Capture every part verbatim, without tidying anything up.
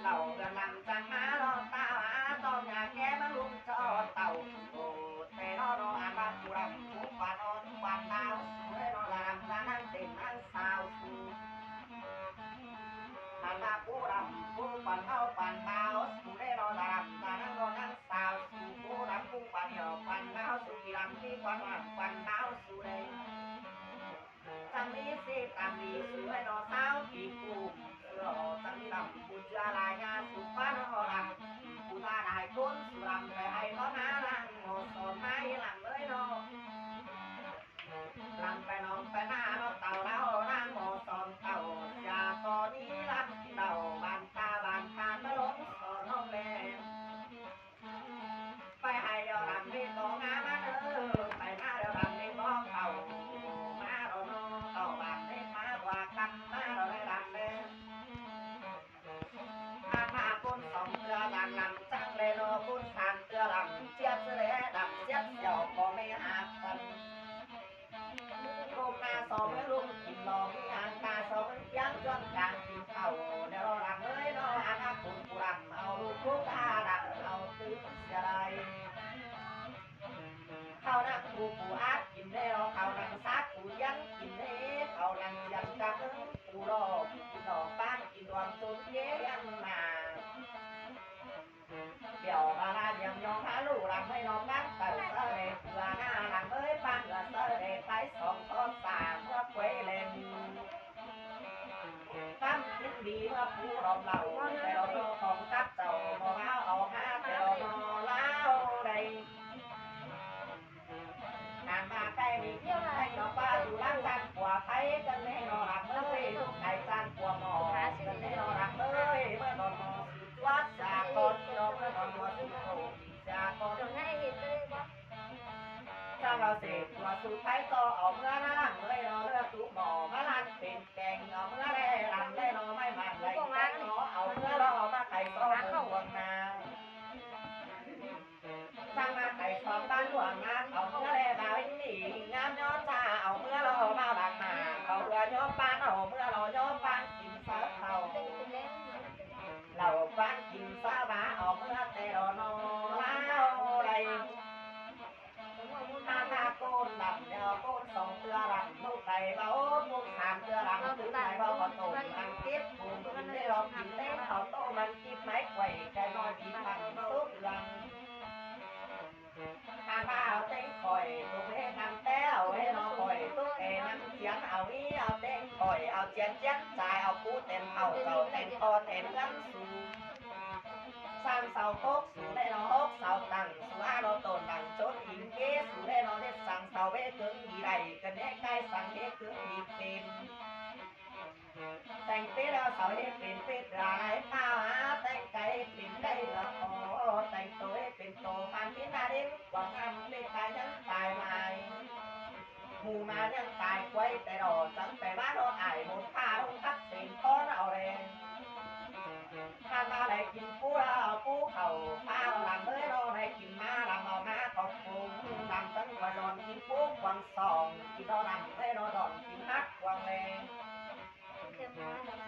Tảu ꞌgươn lăng chắng ꞌmá lo ta ꞌva, ꞌto nhà ké ꞌmá ꞌlum ꞌchọ tảu. Ổ, ꞌtẹ ꞌnọ ꞌnọ ăn ꞌva phủ đăm phủ păn ꞌnọ, păn bao su ꞌlế ꞌnọ, đăm ra ꞌnăng têm ꞌnăng sao su. Ăn ꞌva phủ đăm phủ păn bao, păn bao su ꞌlế ꞌnọ, đăm ra ꞌnăng ꞌnọ ꞌnăng sao su. Phủ đăm phủ păn ꞌnọ, păn bao su, ꞌpi đăm ꞌpi păn ꞌnọ, păn bao su đé. Chắng ꞌmí ꞌsị tăm đi su ꞌlế ꞌnọ, sao ꞌpi phủ su ꞌnọ, chắng ꞌmí đăm phủ ꞌchưa lai ꞌnhá su ꞌquá ꞌnọ đăm. Phủ ta đai ꞌcốn su đăm pay ꞌhạy ꞌnọ ꞌmá ꞌláng ꞌnọ son ꞌmá ꞌláng ꞌlới ꞌnọ. Lăng pay ꞌnọng pay ꞌná ꞌnọ tảu ꞌláo ꞌláng ꞌnọ son tảu, ꞌchạ ꞌto ꞌmí lăm đảu ban ta ban ta ꞌmá ꞌlống son ꞌnọng ꞌlé. Pay ꞌhạy điêu đăm đi ꞌto ꞌmá ꞌmá ꞌnớ, pay ꞌmá điêu đăm đi ꞌto tảu. ꞌMá ꞌnọ ꞌnọ tảu ban đi ꞌmá ꞌva căn ꞌmá ꞌnọ đi đăm đi. ꞌMá ꞌmá ꞌcốn song ꞌtưa đăm lăm chắng ꞌlế ꞌnọ, ꞌcốn san ꞌtưa đăm ꞌchiếc ꞌsứ ꞌlế đăm ꞌchiếc siêu ꞌpo ꞌme hạp căn. ꞌLụk ꞌná so ꞌmứa ꞌlụk kin lo ꞌmí ăn ta so ꞌmứa ꞌpiếng ꞌchua cang kin khảu. ꞌNéo lo đăm ꞌlới ꞌnọ ăn ꞌnạ ꞌcốn phủ đăm au ꞌlụk ꞌlụk ta đăm au tứ sia lai. Khảu ꞌnặn phủ phủ át kin ꞌnê lo, khảu ꞌnặn sák phủ ꞌdiến kin ꞌnê, khảu ꞌnặn chiên cắp phủ lo kin lo pán kin đoan ꞌchốn ꞌnê ꞌdiến ꞌnạ. Bẻo ꞌva ꞌna điêm ꞌnhóm há ꞌlụk đăm ꞌhới ꞌnọ pán tảu sáư đe ꞌcứa ꞌnạ đăm ꞌhới pán ꞌcứa sáư đe pay song tót sa ꞌmứa quay ꞌlẹn. Tắm kín đi ꞌmứa phủ đom lảu, ꞌtẹ lo ꞌnọ khong cắp chảu ꞌmo báo au há, ꞌtẹ lo ꞌnọ ꞌláo đảy. Ăn ꞌva ꞌcạy đi kin ꞌtếng ꞌnọ ꞌpá du ꞌláng chăn pua pháy, căn ꞌnê ꞌnọ đăm ꞌhới ꞌlụk đảy chăn pua ꞌmo, căn ꞌnê ꞌnọ đăm ꞌhới ꞌmứa ꞌnọn ꞌmo su ꞌchua sa ꞌcọ ꞌnị ꞌnọ, ꞌmứa ꞌnọn ꞌmo su ꞌcộ sa ꞌcọ. Chắng lo sể ꞌchua su pháy ꞌto au ꞌmứa ꞌná lăng ꞌhới ꞌnọ ꞌlứa tu ꞌmo ꞌmá lăn pên keng au ꞌmứa ꞌlé lăn ꞌlé ꞌnọ ꞌmạy mẳn đảy ꞌtếng ꞌnọ au ꞌmứa ꞌlọ ꞌmá khay so ꞌmướng cuông ꞌna. Chắng ꞌmá khay so ꞌpán cuông ꞌna au ꞌmứa ꞌlé bao ꞌnị ngắm ꞌnhó cha au ꞌmứa ꞌlọ bao lăng ꞌna au ꞌlứa ꞌnhó pán au ꞌmứa ꞌlọ ꞌnhó pán kin sáư khảu. Lảu pán kin sáư bá au ꞌmứa ꞌtẹ lo ꞌnọ ꞌláo đảy. ꞌMá ꞌmá ꞌcốn đăm ꞌnẹo ꞌcốn song ꞌtưa đăm ꞌlụk đảy bao ꞌcốn san ꞌtưa đăm ꞌtứ đảy bao khảu ꞌtôm ăn kít ꞌcốn kin ꞌlế lo kin ꞌlế khảu ꞌtôm ăn kít ꞌmạy quảy ꞌcạy ꞌnọi đi păn sút lăng. Ăn ꞌva au ꞌtếng khỏi tốc ꞌhế ꞌnặn ꞌtẹ au ꞌhế ꞌnọ khỏi tốc ê ꞌnặn chiến au ꞌnị au ꞌtếng khỏi au chiến chiến chai au pú tên khảu chảu tên ꞌto tên ꞌngớn su. San sau tốc su ꞌlế ꞌnọ hốc sau tẳng su á ꞌnọ tổn đẳng chốt ính ké su ꞌlế ꞌnọ ꞌdệt săng sau ꞌvế cứng đi đảy, căn ꞌhế ꞌcạy săng ꞌhế cứng đi pên. Teng pết ꞌlẹo sau ꞌhế pên pết ꞌlạ lai ꞌpáo á, teng ꞌcạy pên ꞌcạy ꞌlẹo ꞌcọ, teng tô ꞌhế pên tô phan pên ꞌna đên quảng ăn pên ꞌcạy ꞌnhắng tai lai. Mù ꞌmá ꞌnhắng tai quay ꞌtẹ lo chắng pay ꞌmá ꞌnọ ải ꞌmôn pha ꞌlống khắp pên ꞌcón au đe. Ăn ꞌmá đảy kin pú ꞌlẹo pú khảu pha ꞌnọ đăm ꞌhới ꞌnọ đảy kin ꞌmá đăm au ꞌmá khảu phông đăm chắng quay lon kin pú quảng song kin ꞌnọ đăm ꞌhới ꞌnọ lon kin hắt quảng đe.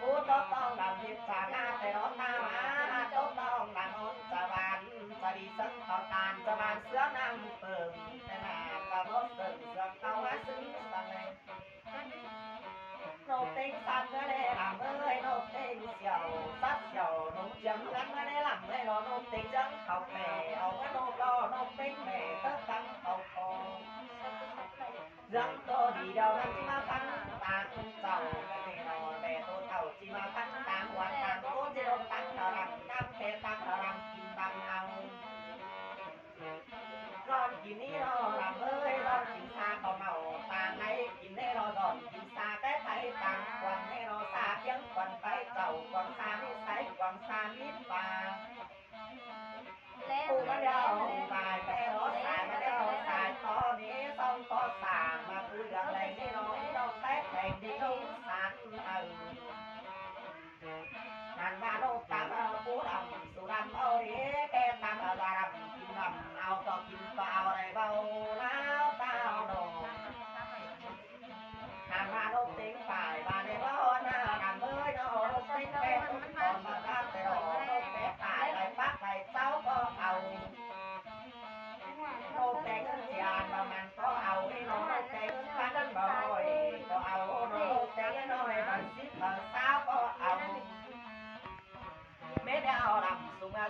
Pú tốc tong đăm ꞌdệt sa ꞌna ꞌtẹ lo ta ꞌmá tốc tong đăm ón sa ban sa đi sớng khảu tan sa ban sứa ꞌnăng pơng ꞌtẹ ꞌna ta bốc sớng sương khảu ꞌmá sưng săng đe. ꞌNộc ꞌtếng sắt ꞌmứa ꞌlế đăm ꞌhới, ꞌnộc ꞌtếng siêu sắt siêu nông chiếm ꞌngớn ꞌmứa ꞌlế đăm ꞌhới lo, ꞌnộc ꞌtếng ꞌdướng khảu pẻ au ꞌmứa ꞌnộc lo, ꞌnộc ꞌtếng pẻ tớc cắm khảu kho. ꞌDướng tô đi điêu ꞌnặn ꞌchí ꞌmá ꞌphắng tang chảu, căn ꞌnê lo pẻ tô chảu ꞌchí ꞌmá ꞌphắng tang ꞌhuan tang ꞌcốn ꞌchí ꞌnộc tang thảo đăm, ꞌnặm pẻ tang thảo đăm kin đăm au. Lon kin ꞌnị lo đăm ꞌhới, lon kin sa khảu mảu tang ꞌnị kin ꞌnê lo, lon kin sa té pay tang quảng ꞌnê lo, sa ꞌpiếng quảng pay chảu, quảng sa ꞌmí sáy, quảng sa ꞌmí pa. Pú ꞌmá ꞌlẹo bai té lo sai, ꞌmá ꞌlẹo sai ꞌto ꞌnị song ꞌto sa, ꞌmá pú lương đảy ꞌnị lo, ꞌnị lo té teng đi ꞌnọng san hảư. Ăn ꞌva ꞌnộc tăm au pú đăm su đăm au đi, ké tăm au đăm kin đăm au ꞌcọ kin ꞌcọ au đảy báu ꞌlẹo tao ꞌnọ. Ăn ꞌva ꞌnộc ꞌtếng phải ꞌva đảy báu ꞌna đăm ꞌhới ꞌnọ, ꞌnộc ꞌtếng pét tốc tong ꞌmá tắt ꞌtẹ lo,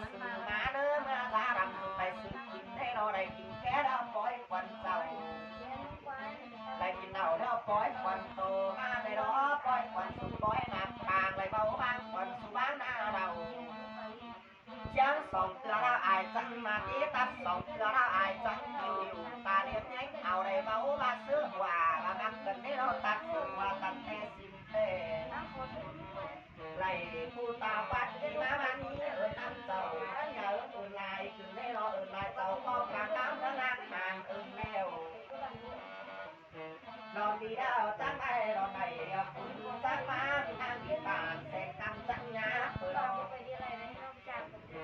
ꞌsứ ꞌmá ꞌnớ ꞌmá dá đăm sụp ꞌpay sụp kin ꞌnị ꞌnọ, đảy kin ké ꞌlẹo pói khuôn chảu, đảy kin nảu ꞌlẹo pói khuôn tô, ꞌmá ꞌnị ꞌnọ pói khuôn sụp pói ꞌnạp pang, đảy báu ꞌváng khuôn sụp ꞌváng ꞌná đaư. ꞌChiếng song ꞌtưa ꞌlẹo ai chắng ꞌmá tí tắt, song ꞌtưa ꞌlẹo ai chắng ꞌmá điêu, ta điêu ꞌnhính au đảy báu ꞌva sứ ꞌva, ꞌva ꞌmặc cơn ꞌnị ꞌnọ tắt sứ ꞌva tắt ꞌtẹ sính ꞌtẹ. Đảy ꞌpú ta ꞌvặt ꞌmí ꞌmá ꞌmắn ꞌmí ơn ꞌnặn chảu, ꞌnhá ơn lai cơn ꞌnị ꞌnọ, ơn lai chảu ꞌcọ pang ꞌnặn ꞌnặn ꞌnặn ơn ꞌlẹo. ꞌNọ đi đaư chắng ai ꞌnọ đảy, ꞌcốn chắng ꞌmá ꞌmí ꞌnáng đi bản seng ꞌcắm chắng ꞌnhá pơ ꞌnọ.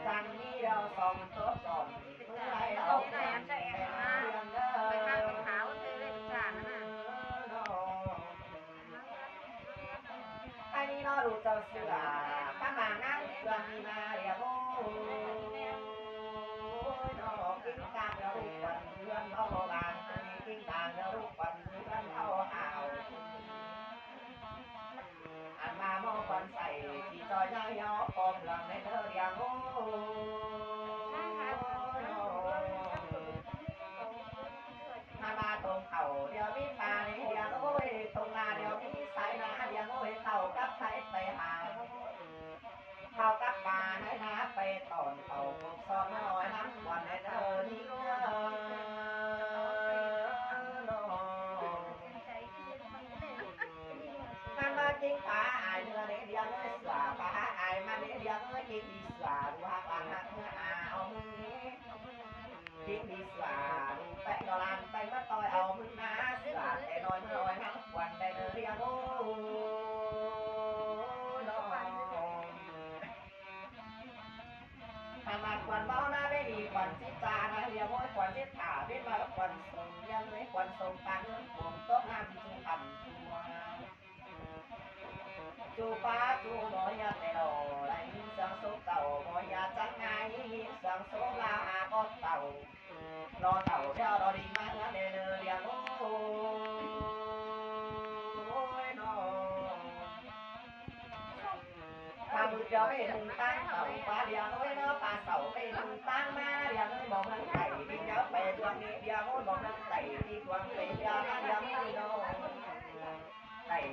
Chắng ꞌmí ꞌlẹo song tốp song, ꞌmứ lai au ꞌcắm seng ꞌlẹo ꞌnọ. Ai ꞌnị ꞌnọ ꞌlụk chảu sửa, ꞌcắm ꞌmá ꞌnáng ꞌcọ ꞌmí ꞌmá ꞌlẹo ꞌnọ. ꞌKính cang ꞌlẹo ꞌlụk khuôn ꞌhướn ꞌháu ꞌváng, ꞌkính cang ꞌlẹo ꞌlụk khuôn ꞌhướn ꞌháu hảo. Ăn ꞌmá ꞌmo khuôn sảy, ꞌchí ꞌchoi ꞌnhá hiếu khom lăng ꞌnị ꞌnớ ꞌlẹo ꞌnọ. ꞌMá ꞌmá tông khảu ꞌlẹo ꞌmí pha ꞌnị ꞌlẹo ꞌnọ, tông ꞌla ꞌlẹo ꞌmí sáy ꞌná ꞌlẹo ꞌnọ, khảu cắp sáy pay hả. Khảu cắp pha ꞌnị ꞌná pay tỏn khảu cốc son ꞌnọi ꞌnắm khuôn ꞌnị ꞌnớ ꞌnị ꞌnớ ꞌnọ. ꞌMắn ꞌmá ꞌkính pha ai ꞌnưa ꞌnị ꞌlẹo ꞌnọ, sửa pha ai ꞌmắn ꞌnị ꞌlẹo ꞌnọ, ꞌkính đi sửa ꞌlụk ꞌhặc ꞌláng ꞌhặc ꞌnưa a au ꞌmứng ꞌnị. ꞌKính đi sửa ꞌlụk ꞌpéng ꞌnọ ꞌláng ꞌpéng ꞌmá ꞌtoi au ꞌmứng ꞌná, sửa ꞌtẹ ꞌnọi ꞌmá ꞌnọi ꞌnắm khuôn đảy ꞌnớ ꞌlẹo ꞌnọ. ꞌTan ꞌmá khuôn báu ꞌná báu đi khuôn síp cha ꞌná ꞌlẹo ꞌnọ, khuôn síp thả báu ꞌmá khuôn sông ꞌlẹo ꞌnọ, khuôn sông pang ꞌnớ cuông tốc ꞌnặn ꞌchu thăm ꞌchu ꞌchu pá ꞌchu ꞌmo ꞌnhá ꞌtẹ lo, đảy ꞌnhính siêng sốp chảu ꞌmo ꞌnhá chắng ꞌnhá ꞌnhính siêng sốp ꞌlạ ꞌhạp ók tảu. Lo tảu ꞌlẹo lo đi ꞌmá ꞌnhá ꞌnị ꞌnớ ꞌlẹo ꞌnọ. ꞌTan ꞌmự ꞌlẹo ꞌmí ꞌnưng ꞌtáng tảu pá ꞌlẹo ꞌnọ, pá sảu ꞌmí ꞌnưng ꞌtáng ꞌmá ꞌlẹo ꞌnọ, ꞌmo ꞌmướng Tảy đi ꞌlẹo pay tuang ꞌnị ꞌlẹo ꞌnọ, ꞌmo ꞌmướng Tảy đi tuang pay ꞌlẹo ꞌnọ ꞌlẹo ꞌnọ. Tảy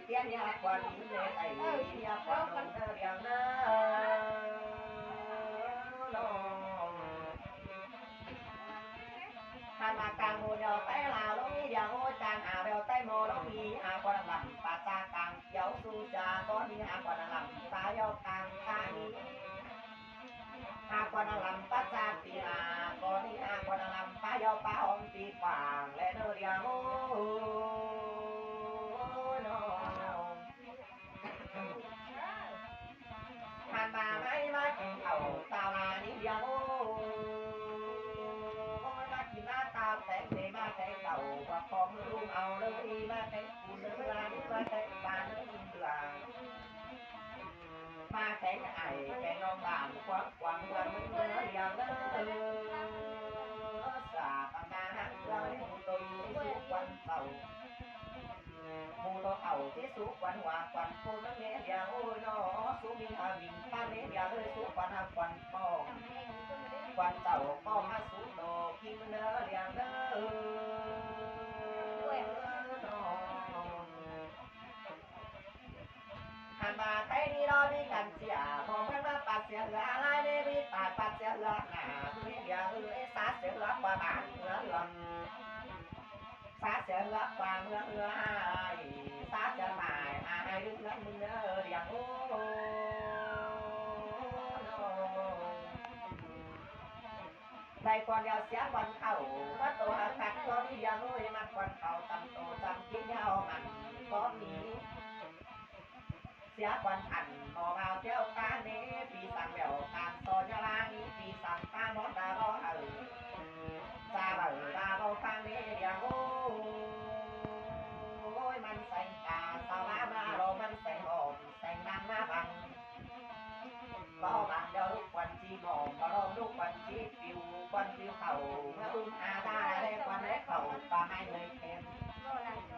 tiên ꞌnhá khuôn ꞌnị, Tảy tiên ꞌnhá khuôn ꞌnọ ꞌnớ ꞌlẹo ꞌnọ. ꞌTan ꞌmá cang ꞌmô ꞌlẹo Tảy ꞌlạ ꞌlống ꞌnị ꞌlẹo ꞌnọ, cang a ꞌlẹo Tảy ꞌmo ꞌlống ꞌnị, a khuôn lăm pá cha cang kiêu su cha ꞌcọ ꞌnị, a khuôn lăm pá ꞌlẹo cang pá ꞌnị. A khuôn lăm pá cha pi ꞌlạ ꞌcọ ꞌnị, a khuôn lăm pá ꞌlẹo pá hom pi quảng ꞌlẹo ꞌnớ ꞌlẹo ꞌnọ. ꞌTan ꞌmá ꞌmá ꞌmá kin khảu tao ꞌlạ ꞌnị ꞌlẹo ꞌnọ. ꞌMá kin ꞌmá tao téng ꞌnị, ꞌmá téng tảu ꞌquám khom ꞌlum au ꞌlới, ꞌmá téng cun ꞌlới ꞌlạ ꞌnị, ꞌmá téng pá ꞌlới ꞌnị ꞌlạ. ꞌMá téng ải téng ꞌnọng bản ꞌquám quảng ꞌquám ꞌmướng ꞌnớ ꞌlẹo ꞌnớ. Sa ꞌtáng ꞌmá ꞌnáng ꞌcọ ꞌmí ꞌmú tô ꞌmí sú khuôn tảu. ꞌMú tô tảu ꞌchí sú khuôn hua khuôn ꞌpộ ꞌmướng ꞌnị ꞌlẹo ꞌnọ. Sú ꞌmí ha ꞌmính ꞌpá ꞌnị ꞌlẹo ꞌnớ, sú khuôn ha khuôn ꞌpọ. Khuôn chảu ꞌpọ ꞌmá sú tô ꞌkính ꞌnớ ꞌlẹo ꞌnớ ꞌnọ. ꞌTan ꞌmá Tảy đi lo đi căn sia, ꞌmo ꞌmướng ꞌmá pắt sia ꞌhứa lai ꞌnị, đi pắt pắt sia ꞌhứa nả, đi ꞌlẹo ꞌhứa, sa sia ꞌhứa ꞌquá bản ꞌhứa ꞌhứa. Sa sia ꞌhứa ꞌquá ꞌmướng ꞌhứa ꞌhại, sa sia mải ꞌmá ꞌhại ꞌlứng ꞌnặn ꞌmướng ꞌnớ ꞌlẹo ꞌnọ. Đảy khuôn ꞌlẹo sia khuôn khảu, ꞌmá tô ha khắt ꞌcọ ꞌnị ꞌlẹo ꞌnọ, ꞌmá khuôn khảu chăm tô chăm kin ꞌlẹo mẳn ꞌcọ ꞌnị. Sia khuôn ăn ꞌmo ꞌvạu ꞌtiếu ꞌtáng ꞌnị, pi săng ꞌlẹo cang so ꞌnhá ꞌváng ꞌnị, pi săng ꞌpá mót đa ꞌvạu hảư. Cha ꞌvạu đa ꞌvạu ꞌphắng ꞌnị ꞌlẹo ꞌnọ. Ôi, ꞌmắn seng ca sa ꞌmá ꞌmá lo ꞌmắn seng ôm seng ꞌmắn ꞌmá băng. ꞌVạu băng ꞌlẹo ꞌlụk khuôn ꞌchí mỏm, ꞌvạu lo ꞌlụk khuôn ꞌchí piu, khuôn piu khảu, ꞌmá ưm a ta ꞌlẹ khuôn ꞌlẹ khảu, ꞌva ꞌmạy ꞌnới khen.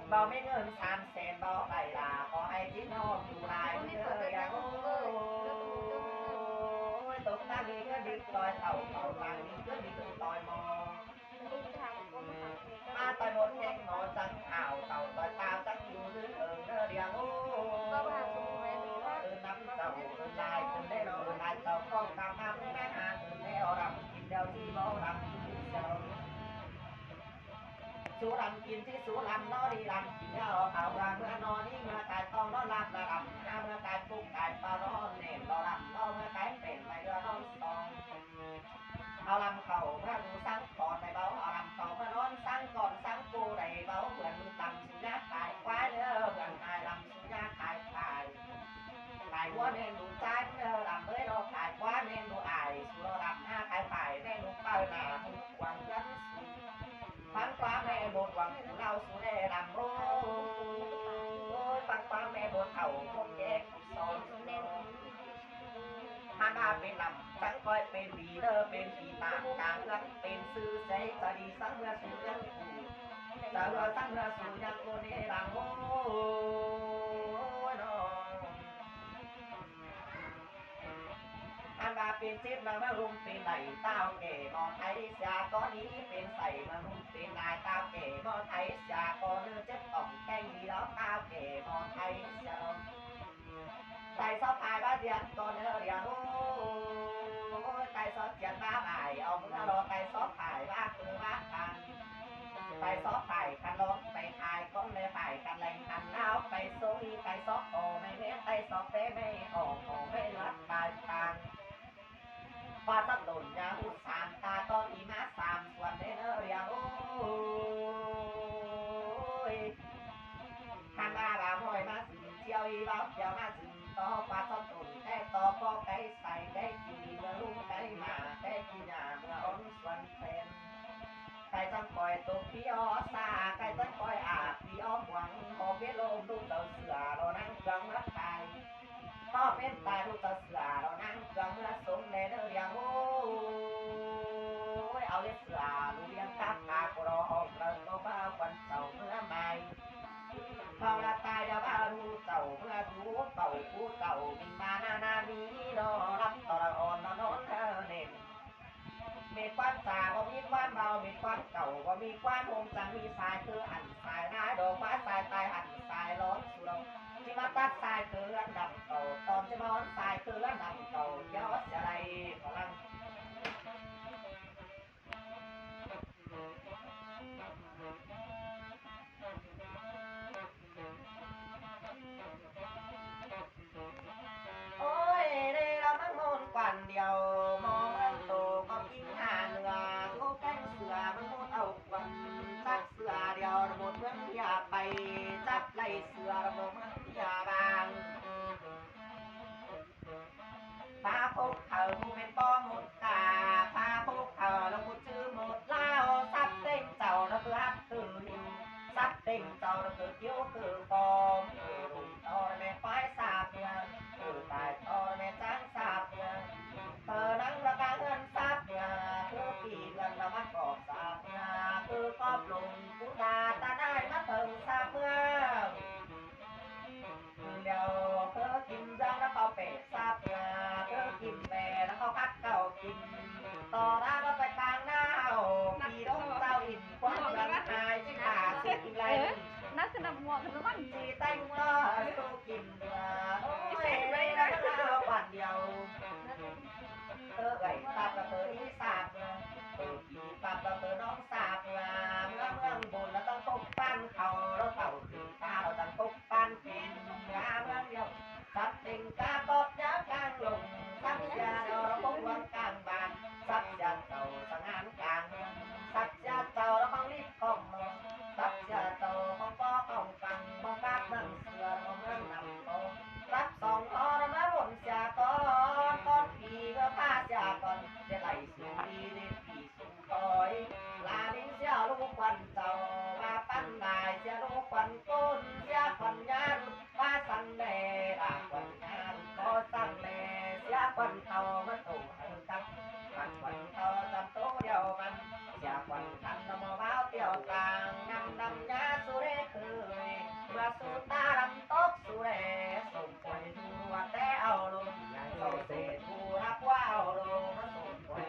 ꞌVạu ꞌmí ꞌngớn sam sen, ꞌvạu đảy đa, ꞌcọ ꞌhạy ꞌchí ꞌnhóm tu lai ꞌnớ ꞌlẹo ꞌnọ. Ôi, tốc ꞌtáng ꞌnị Tảu tảu tang đi ꞌcứ đi ꞌcứ ꞌtoi ꞌmo. ꞌMá ꞌtoi ꞌmôn ꞌkhéng ꞌmo chắng thảo, tảu ꞌtoi tao chắng dú dưn ưng ꞌnớ điêng ú. Ư ꞌnăm tảu ư lai, ư lai tảu ꞌcọ căm ꞌnăm ꞌmí ꞌmá ha, ư ꞌnê au đăm kin đeo đi ꞌmo đăm kin đeo. Sú đăm kin ꞌchí sú đăm ꞌno đi đăm kin đeo, au ꞌva ꞌmưa ꞌno đi ꞌmưa cai tong ꞌno lăm la đăm, ha ꞌmưa cai púc cai pao ꞌno nẻn lo đăm ꞌno, ꞌmưa cai pên mai ꞌnưa ꞌno song. Au đăm khảu ꞌmưa đu sáng ꞌcọn đảy báu, au đăm khảu ꞌmưa ꞌnón sáng ꞌcọn sáng ꞌcú đảy báu, bươn đăm sú ꞌnhá cai ꞌquái ꞌnớ, bươn ai đăm sú ꞌnhá cai ꞌquái. Cai ꞌquá ꞌmen đu ꞌchái ꞌnớ đăm ới lo, cai ꞌquá ꞌmen đu ải, sú lo đăm ha cai ꞌquái ꞌmen đu pao nả ꞌmú quảng ꞌngớn sú. Phắng ꞌquá ꞌmen đu quảng phủ ꞌlau sú ꞌnê đăm ối, phắng ꞌquá ꞌmen đu thảu ꞌmôn ꞌkẹ phủ son. Hăn ꞌva pên đăm chắng ꞌcoi pên đi ꞌnớ, pên đi tảng cang ꞌngớn, pên sư ꞌsế chả đi sáng ꞌmưa sú ꞌnhắng phủ. Chả ꞌmưa sáng ꞌmưa sú ꞌnhắng ꞌmôn ꞌnê đăm ối ꞌno. Hăn ꞌva pên síp ꞌnhắng ꞌmưa ꞌlum pên đảy tao kẻ ꞌmo Thái sia ꞌcọ đi, pên sảy ꞌmưa ꞌlum pên lai tao kẻ ꞌmo Thái sia ꞌcọ ꞌnư chếp ỏng ꞌkhéng đi đáo tao kẻ ꞌmo Thái sia. Tay sóp phai bá ꞌdiến ꞌcọ ꞌnớ điêng ối, tay sóp ꞌdiến bá ải, au ꞌmưa lo tay sóp phai bá ꞌcứ bá khăn. Tay sóp phai khăn lón pay khai ꞌcốn ꞌlẹ phai khăn leng khăn ꞌnáo pay sông, tay sóp ꞌcọ ꞌmạy ꞌmé, tay sóp ꞌpé ꞌmạy ỏng, ỏng ꞌmạy lắt phai khăn. ꞌVa sắp đôn ꞌnhá út sam ta ꞌtọn đi ꞌmá sam suôn ꞌnê ꞌnớ điêng ối. Hăn ꞌva ꞌva ꞌmội ꞌmá dưng ꞌchiêu đi báu ꞌchiêu ꞌmá dưng tó, ꞌva sắp đôn té tó ꞌcọ cáy sai cáy kin đi ꞌmưa ꞌlum cáy ꞌmá cáy kin nhả ꞌmưa ón suôn phen. Cáy chắng ꞌcoi tốc phi ó sa, cáy chắng ꞌcoi ả phi ó muang, ꞌcọ pết ꞌlốm ꞌlụk chảu sửa lo ꞌnăng cương ꞌmá tai. ꞌCọ pên tai ꞌlụk chảu sửa lo ꞌnăng cương ꞌmưa sông ꞌnê ꞌnớ điêng ối. Au ꞌlế sửa ꞌlụk điêng cắp ca cô lo hom lơ ꞌcọ báu khuôn chảu ꞌmưa mai. Khong lả tai điêu báu ꞌlụk chảu ꞌmưa dú cảu cú cảu ꞌmí ꞌmá ꞌna ꞌna ꞌmí ꞌno lắp tó lăng ón ꞌnón ꞌnón ꞌnớ nên. ꞌMệt ꞌquám chả báu ꞌmí ꞌquám báu, ꞌmệt ꞌquám cảu báu ꞌmí ꞌquám hôm, chắng ꞌmí sai ꞌcứ hẳn sai ꞌnái đô, ꞌquá sai tai hẳn sai lón su đô. ꞌChí ꞌmá tắt sai ꞌcứ ꞌlớn đăm cảu, ꞌtọn ꞌchí ꞌmá ón sai ꞌcứ ꞌlớn đăm cảu, ꞌchí ók sia đảy ꞌcọ lăng. Ôi, đây là măng môn quản điệu, mô mơn tổ có kính hà nửa, gốc cánh sửa măng môn ẩu quần, sắc sửa điệu một mướn nhà bày, sắc lầy sửa một mướn nhà vàng. Phá khúc thờ mu bên có một cả, phá khúc thờ là một chữ một lao, sắp tên chầu nó cứ hát từ hưu, sắp tên chầu nó cứ kiếu từ bom, từ đùng to mẹ khoái xa tiền, từ tài to mẹ tráng xa tiền, từ nắng nó cá ngân xa tiền, cứ kỳ gần nó bắt cọp xa tiền, cứ cọp lùng cú ta ta nai mắt thơm xa mưa. Lẹo ꞌcứ kin ꞌdáng ꞌnáo ꞌcọ pẻ sáp, ꞌcứ kin pẻ ꞌnáo ꞌcọ khắt ꞌcọ kin. ꞌTo đá báu pay ꞌtáng ꞌnáo, pi đốm ꞌchạu ỉn quán ꞌcốn hai ꞌchí khả sụp lay. Ná sư ꞌnặp ꞌmuộ ꞌcọ ꞌmắn. ꞌChí ꞌtếng ꞌnọ sụp kin đua. Ôi, ꞌnị ꞌnáo ꞌnáo bản điêu. ꞌCọ gảy ꞌpặp ꞌcọ ꞌcứ đi sáp, ꞌcọ kin ꞌpặp ꞌcọ ꞌcứ ꞌnóng sáp. ꞌMưa ꞌmướng bôn ꞌlẹo ꞌtáng khúc ꞌpắn khảu, ꞌlẹo tảu khửn ta ꞌlẹo ꞌtáng khúc ꞌpắn kin. ꞌMưa ꞌmướng điêu. Sắp ꞌtếng cá ꞌpặp ꞌnhá cang lông, sắp sia ꞌlẹo ꞌlẹo khúc ꞌmướng cang bản, sắp sia chảu săng án cang, sắp sia chảu ꞌlẹo ꞌcóng lít khong mong, sắp sia chảu ꞌcóng ꞌpó khong cang, ꞌmướng cắp ꞌmướng sửa ꞌmướng ꞌnặm ꞌcọ, sắp song ꞌcọ ꞌmá bôn sia ꞌcốn, ꞌcốn phi ꞌmá pha sia ꞌcốn, ꞌdệt đảy sung đi ꞌdệt phi sung ꞌcoi. ꞌLa ꞌmính sia ꞌlụk khuôn chảu, ꞌva ꞌpắn lai sia ꞌlụk khuôn ꞌcốn, sia khuôn ꞌnhá ꞌlụk ꞌva săng ꞌlẹ, ꞌva khuôn ꞌnhá ꞌlụk ꞌcọ săng ꞌlẹ, sia khuôn thảu ꞌmá ꞌtố hảư cắp, ꞌva khuôn thảu chăm ꞌtố điêu ꞌmắn, sia khuôn khăn ꞌnọ ꞌmo báo tiểu tàng, năm năm ꞌnhá su đé khửn, ꞌva su ta đăm tốc su đé, sôm ꞌcoi ꞌdu ꞌva té au lông, sổ sể ꞌdu ꞌva ꞌquá au lông, sôm ꞌcoi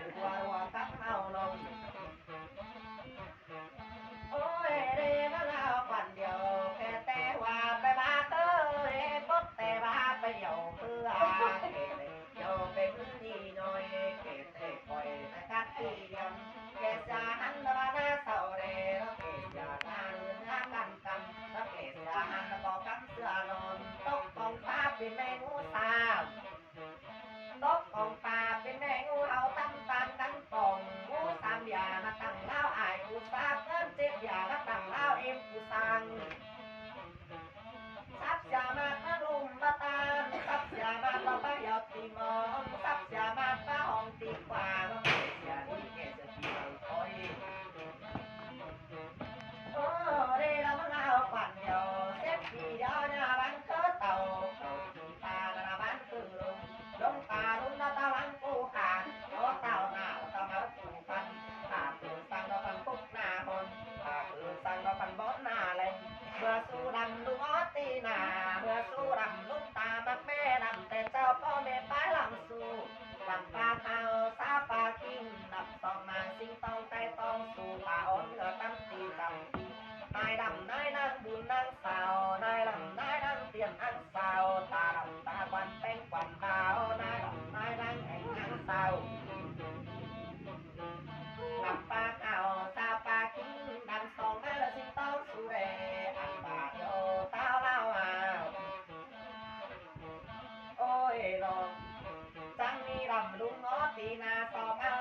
ꞌTị ꞌmóng sắp sia ꞌmá ꞌpá hong ꞌtị ꞌquá ꞌlóng sia đi kẻ sia ꞌtị ꞌmá khói. Ơ, đi ꞌlắm ꞌláo quan điêu, sếp ꞌtị điêu ꞌnhá bắn khớ tàu, khảu ꞌtị ꞌpá ꞌnhá bắn khớ lông, lông ta lông ꞌnhá ta bắn cô khả, có tàu nả ta máu cô khăn, ta cứ sang đó khăn phúc nả hôn, ta cứ sang đó khăn bón nả lệnh. ꞌMưa sú đăm lung ót ꞌtị nả, ꞌmưa sú đăm lung ta ꞌmặc ꞌme đăm, ꞌtẹ ꞌchạu ꞌpo ꞌme pái lăng sú. Đăm ꞌpá kháo, sa ꞌpá kin, đăm song ꞌmá sính ꞌtóng ꞌTáy ꞌtóng sú, ta ón ngơ tắm ꞌtị đăm. ꞌNái đăm ꞌnái ꞌnáng bun ꞌnáng sao, ꞌnái đăm ꞌnái ꞌnáng tiên ꞌnáng sao, ta đăm ta quan ꞌpéng quan bao, ꞌnái đăm ꞌnái ꞌnáng eng ꞌnáng sao. Đăm ꞌpá kháo, sa ꞌpá kin, đăm song ꞌmá lơ sính ꞌtóng sú đe, ăn ta điêu táo lao ao. Ôi lo, chắng ꞌmí đăm lung ót ꞌtị nả song ꞌmá